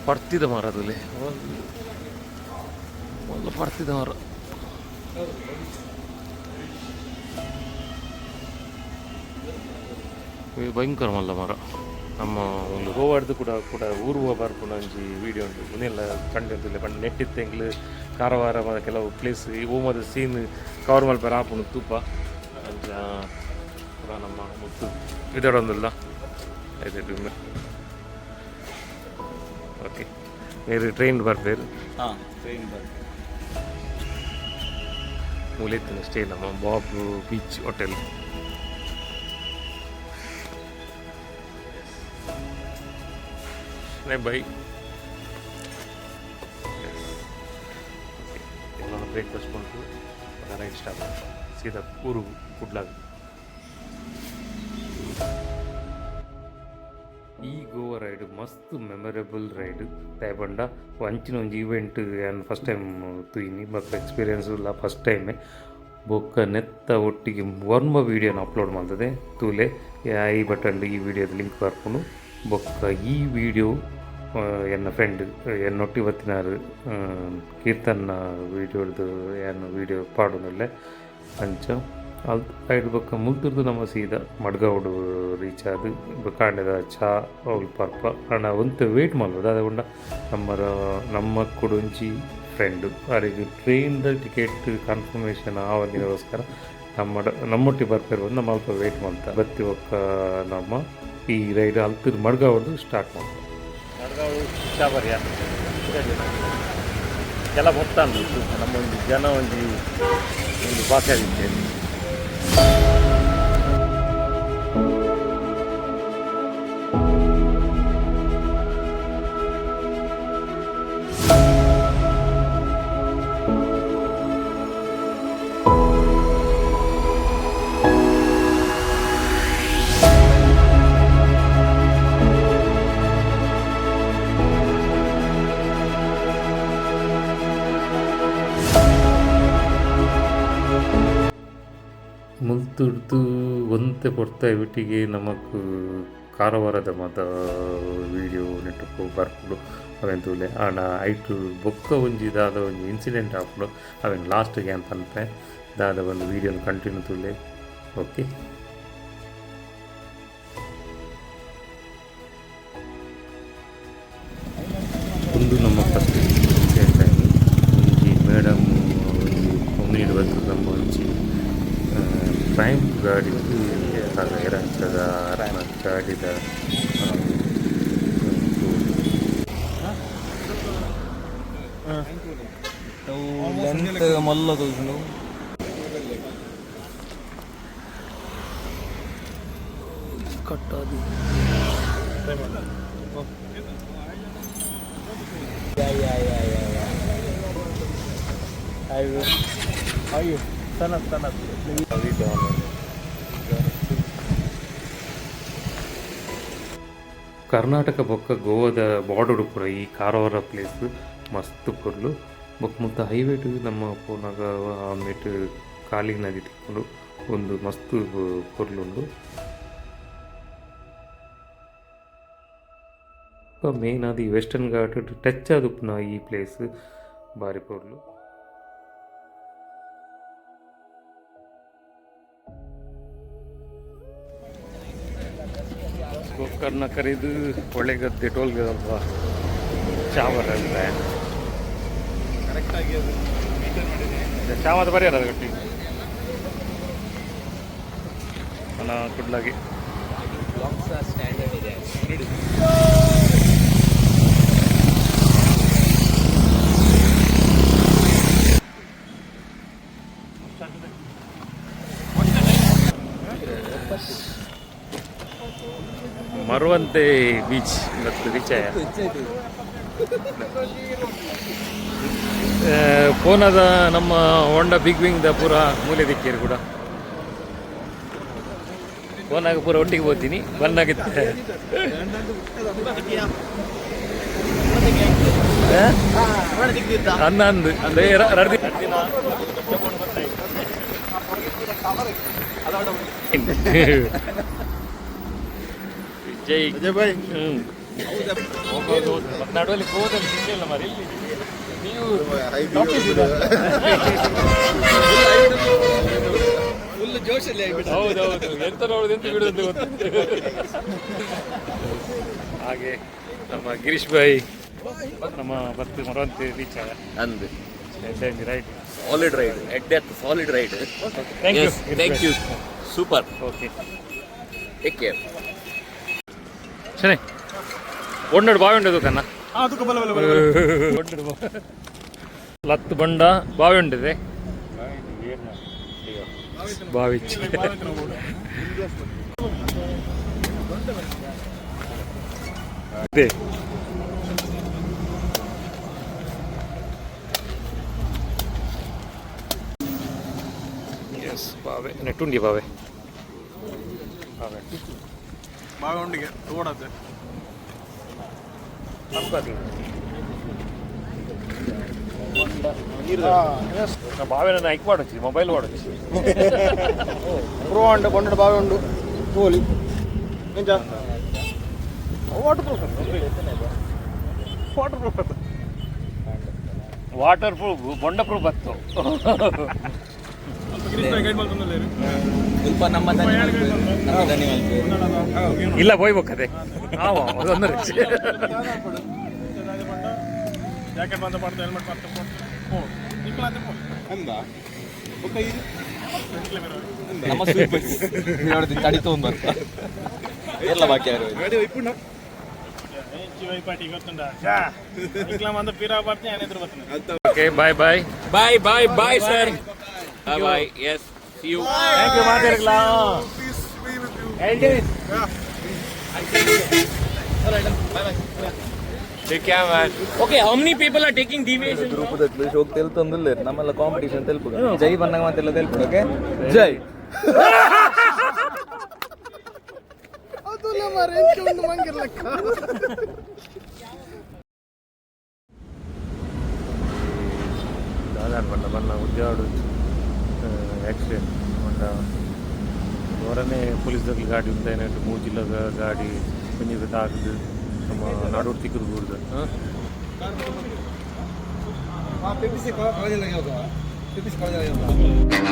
ಪರ್ತಿದ ಮರ ತೂಲೆ, ಮಲ್ಲ ಪರ್ತಿದ ಮರ. ಭಯಂಕರ ಮಲ್ಲ ಮರ. ನಮ್ಮ ಒಂದು ಗೋವಾಡ್ದು ಕೂಡ ಕೂಡ ಊರು ಬರ್ಪುನ ಒಂಜಿ ವೀಡಿಯೋ ಉಂಟು. ಉಂದೆಲ್ಲ ಕಂಡಿರ್ತದೆ ಪಂಡ ನೆಟ್ಟಿತ್ತು ಎಂಕ್ಲು ಕಾರವಾರ ಕೆಲವು ಪ್ಲೇಸ್ ಓಮದ ಸೀನ್ ಕವರ್ ಮಲ್ಪೆರ ಆಪುಂಡು ತೂಪ. ಅಂಚ ಪೂರ ನಮ್ಮ ಮುತ್ತು ಇದರೊಂದಿಲ್ಲ. ಆಯ್ತು, ಓಕೆ. ಮೇರು ಟ್ರೈನ್ ಬರ್ಪೇರು? ಹಾಂ, ಟ್ರೈನ್ ಬರ್ಪೇರು. ಮೂಲೆತ್ತಿನ ಸ್ಟೇ ನಮ್ಮ ಬಾಬ್ ಬೀಚ್ ಹೋಟೆಲ್. ಬೈ ಎಲ್ಲ ಬ್ರೇಕ್ಫಾಸ್ಟ್ ಮಾಡ್ತು, ರೈಡ್ ಸ್ಟಾರ್ಟ್, ಸೀದಾ ಊರು ಕುಡ್ಲಾಗ. ಈ ಗೋವಾ ರೈಡ್ ಮಸ್ತ್ ಮೆಮೊರೇಬಲ್ ರೈಡ್. ದಾಯೆ ಅಂಚಿನ ಒಂಜಿ ಇವೆಂಟ್ ಯಾನ್ ಫಸ್ಟ್ ಟೈಮ್ ತೂಯಿನಿ, ಬೊಕ್ಕ ಎಕ್ಸ್ಪೀರಿಯನ್ಸ್ ಇಲ್ಲ ಫಸ್ಟ್ ಟೈಮೆ. ಬೊಕ್ಕ ನೆತ್ತ ಒಟ್ಟಿಗೆ ವರ್ಮ ವೀಡಿಯೋನ ಅಪ್ಲೋಡ್ ಮಲ್ತದೆ, ತೂಲೆ. I button ಈ ವಿಡಿಯೋದ ಲಿಂಕ್ ಬರ್ಪುಂಡು. ಬೊಕ್ಕ ಈ ವಿಡಿಯೋ ಎನ್ನ ಫ್ರೆಂಡ್ ಎನ್ನೊಟ್ಟಿ ಬತ್ತಿನಾರು ಕೀರ್ತನ್ನ ವೀಡಿಯೋಡ್ದು ಯಾನ್ ವೀಡಿಯೋ ಪಾಡೊಂದುಲ್ಲೆ. ಅಂಚ ಅಲ್ ಐಡ್ ಬೊಕ್ಕ ಮುಲ್ತುರ್ದು ನಮ್ಮ ಸೀದಾ ಮಡ್ಗಾವಡು ರೀಚ್ ಆದ್ ಕಾಂಡೆದ ಚಾ ಅವ್ಲು ಪರ್ಪ. ಆಂಡ ಒಂತೆ ವೇಟ್ ಮಲ್ಪೊಡು. ದಾದ ಪಂಡ ನಮ್ಮರ ನಮ್ಮ ಕುಡೊಂಜಿ ಫ್ರೆಂಡ್ ಅರೆಗ್ ಟ್ರೈನ್ದ ಟಿಕೆಟ್ ಕನ್ಫರ್ಮೇಷನ್ ಆವಂದಿನಗೋಸ್ಕರ ನಮ್ಮ ನಮ್ಮೊಟ್ಟಿಗೆ ಬರ್ಪೆರ್ ಪಂದ್ ನಮ್ಮ ಅಲ್ಪ ವೇಟ್ ಮಲ್ತ. ಬತ್ತಿ ಬೊಕ್ಕ ನಮ್ಮ ಈ ರೈಡ್ ಅಲ್ತು ಮಡ್ಗಾವಡ್ದು ಸ್ಟಾರ್ಟ್ ಮಲ್ತ. ಮಡ್ಗಾವ್ ಚಾ ಬರ್ಯ ಕೆಲ ಮೊತ್ತ ನಮ್ಮ ಒಂಜಿ ಜನ ಒಂಜಿ ಒಂದು ಬಾಕಿ ಆಗಿತ್ತೆ. ಮುಲ್ತುರ್ದು ಒಂತೆ ಪೊರ್ತ ಒಟ್ಟಿಗೆ ನಮಕ್ ಕಾರವಾರದ ಮಾತ ವೀಡಿಯೋ ನೆಟ್ ಬರ್ಪುಂಡು, ಅವೆನ್ ತೂಲೆ. ಆಂಡ ಐಟ್ ಬೊಕ್ಕ ಒಂಜಿ ದಾದ ಒಂಜಿ ಇನ್ಸಿಡೆಂಟ್ ಆಪುಂಡು, ಅವೆನ್ ಲಾಸ್ಟ್ಗೆ ಯಾನ್ ಪನ್ಪೆ ದಾದ ಒಂದು ವೀಡಿಯೋನ ಕಂಟಿನ್ಯೂ ತೂಲೆ. ಓಕೆ, ಉಂದು ನಮ್ಮ ಫಸ್ಟ್ ಇನ್ಸಿಡೆಂಟ್ ಆಗಿ ಒಂಜಿ ಮೇಡಮ್ ಒಂಜಿ ಒಮ್ನಿಡ್ ಬತ್ತುದು ನಮ್ಮ ಒಂಜಿ ಟ್ರಯಂಫ್ ಗಾಡಿ ಏರಂಚದ ಗಾಡಿದ. ಲೆಂತ್ ಮಲ್ಲ ತೋಜುಂಡು. ಕಟ್ಟಾದು. ಯಾ ಯಾ ಯಾ ಯಾ ಯಾ ಅಯ್ಯೋ ಅಯ್ಯೋ, ತನ ತನ. ಕರ್ನಾಟಕ ಬೊಕ್ಕ ಗೋವಾದ ಬಾರ್ಡರ್ ಪೂರ ಈ ಕಾರವಾರ ಪ್ಲೇಸ್. ಮಸ್ತ್ ಪೊರ್ಲು. ಬೊಕ್ಕ ಮುತ್ತ ಹೈವೇಟ್ ನಮ್ಮ ಪೋನಾಗ ಆಮೇಟ್ ಕಾಲಿ ನದಿ ತಿಕ್ಕುಂಡು, ಒಂದು ಮಸ್ತ್ ಪೊರ್ಲುಂಡು. ಮೇನ್ ಆದ್ ಈ ವೆಸ್ಟರ್ನ್ ಘಾಟ್ ಟಚ್ ಆದುಪ್ಪುನ ಈ ಪ್ಲೇಸ್ ಬಾರಿ ಪೊರ್ಲು. ಗೋಕರ್ಣ ಕರಿದು ಹೊಳೆಗದ್ದೆ ಟೋಲ್ಗೆ ಸ್ವಲ್ಪ ಚಾ ಬರಲ್ಲ. ಕರೆಕ್ಟಾಗಿ ಅದು ಮೇಂಟೈನ್ ಮಾಡಿದ್ದೀನಿ. ಚಾ ಮಾತ್ರ ಬರ್ಯಾರ ಗಟ್ಟಿ ಅಣ್ಣ ಕುಡ್ಲಾಗಿ. ಸ್ಟ್ಯಾಂಡರ್ಡ್ ಇದೆ. ಮರುವಂತೆ ಬೀಚ್ ಮತ್ತು ರೀಚ್ ಆಯ. ಪೋನದ ನಮ್ಮ ಹೋಂಡಾ ಬಿಗ್ ವಿಂಗ್ the ಪೂರ ಮೂಲೆ ದಿಕ್ಕೇರು ಕೂಡ. ಫೋನಾಗ ಪೂರ ಒಟ್ಟಿಗೆ ಹೋಗ್ತೀನಿ ಬಂದಾಗಿತ್ತೆ. ಅನ್ನ ಅಂದು ರಡ್ದಿ. ವಿಜಯ್. ವಿಜಯ್ ಭಾಯ್. ಹ್ಮ್. ನಡುವಲ್ಲಿ ಹೋದಲ್ಲಿ ಸಿಗ್ಲಿಲ್ಲ ಮರಿ ಇಲ್ಲಿ ನೀವು. ಫುಲ್ ಜೋಶಲ್ಲಿ ಆಗ್ಬಿಟ್ಟು. ಹೌದೌದು, ಎಂತ ನೋಡುದು ಎಂತ ಬಿಡುದು ಅಂತ ಗೊತ್ತಿಲ್ಲ. ಹಾಗೆ ನಮ್ಮ ಗಿರೀಶ್ ಭಾಯ್ ನಮ್ಮ ಬತ್ತು ಮರವಂತೆ ರೀಚ್ ಆಗ ಅಂದ್ right. Solid ride at death, solid ride. Thank you. Thank you, super. Okay. Take care. ಸರಿ, ಒಣ್ಣಡು ಬಾವಿ ಉಂಟು ಕನ್ನ. ಒಣ್ಣಡು ಲತ್ತು ಬಂಡ ಬಾವಿ ಉಂಟಿದೆ ಬಾವಿ. ಅದೇ. ಎಸ್, ಬಾವೆ ನೆಟ್ಟುಂಡಿ ಬಾವೆ ಬಾವೆ. ಬಾವಿ ತೋಡತ್ತೆ. ಬಾವೆ ಐಕ್ ವಾಡೊಚ್ಚಿ ಮೊಬೈಲ್ ವಾಡೊಚ್ಚಿ. ಪ್ರೂವ್ ಉಂಡು ಕೊಂಡ ಬಾವಿ ಉಂಡು ತೋಲಿ ಎಂಚ Water proof, water proof, water proof, ಬೊಂಡ ಪ್ರೂಫ್ ಬತ್ತು. ಸ್ವಲ್ಪ ನಮ್ಮ ದನಿ ಮಲ್ಪೇರು. ನಮ್ಮ ದನಿ ಮಲ್ಪೇರು. ಇಲ್ಲ ಹೋಯ್ಬೇಕದೆ ಹಾಂ ಅದೊಂದರೆ. ಜಾಕೆಟ್ ಬಂದ ಪಡ್ದು ಹೆಲ್ಮೆಟ್ ಬಂತ ನಮ್ಮ ಸೂಪರ್ ನೋಡಿದ ತಡಿತೊಂದು ಬರ್ತ ಎಲ್ಲ ಬಾಕಿ ಯಾರು. Okay, bye bye. Bye bye bye sir, bye bye, yes, see you. Thank you. ಮಾತಾಡಲ್ಲ. Okay, how many people are taking deviation? Group ಶೋಕ್ ತೆಲ್ತೊಂದಿಲ್ಲ ನಮ್ಮೆಲ್ಲ ಕಾಂಪಿಟೇಷನ್ ತೆಲ್ಪು ಜೈ ಬಂದಾಗ ಮತ್ತೆಲ್ಲ ತೆಲ್ಪು. ಓಕೆ, ಜೈ. ದಾದಾನ್ ಪಂಡ ಬನ್ನ ಉದ್ಯಾಡು ಆಕ್ಸಿಡೆಂಟ್ ಪಂಡ ಹೊರನೇ ಪೊಲೀಸ್ದಕ್ಲು ಗಾಡಿ ಉಂದಾಯಿನಟ್ಟು ಮೂಜಿಲ್ಲ ಗಾಡಿ ಒಂಜಿ ತಾಕದು ನಮ್ಮ ನಡುಡು ತಿಕ್ಕದು ಬೂರ್ದು. ಪಿಪಿಸಿ ಕಾಲೇಜಲ್ಲಿ. ಪಿಪಿಸಿ ಕಾಲೇಜಲ್ಲಿ.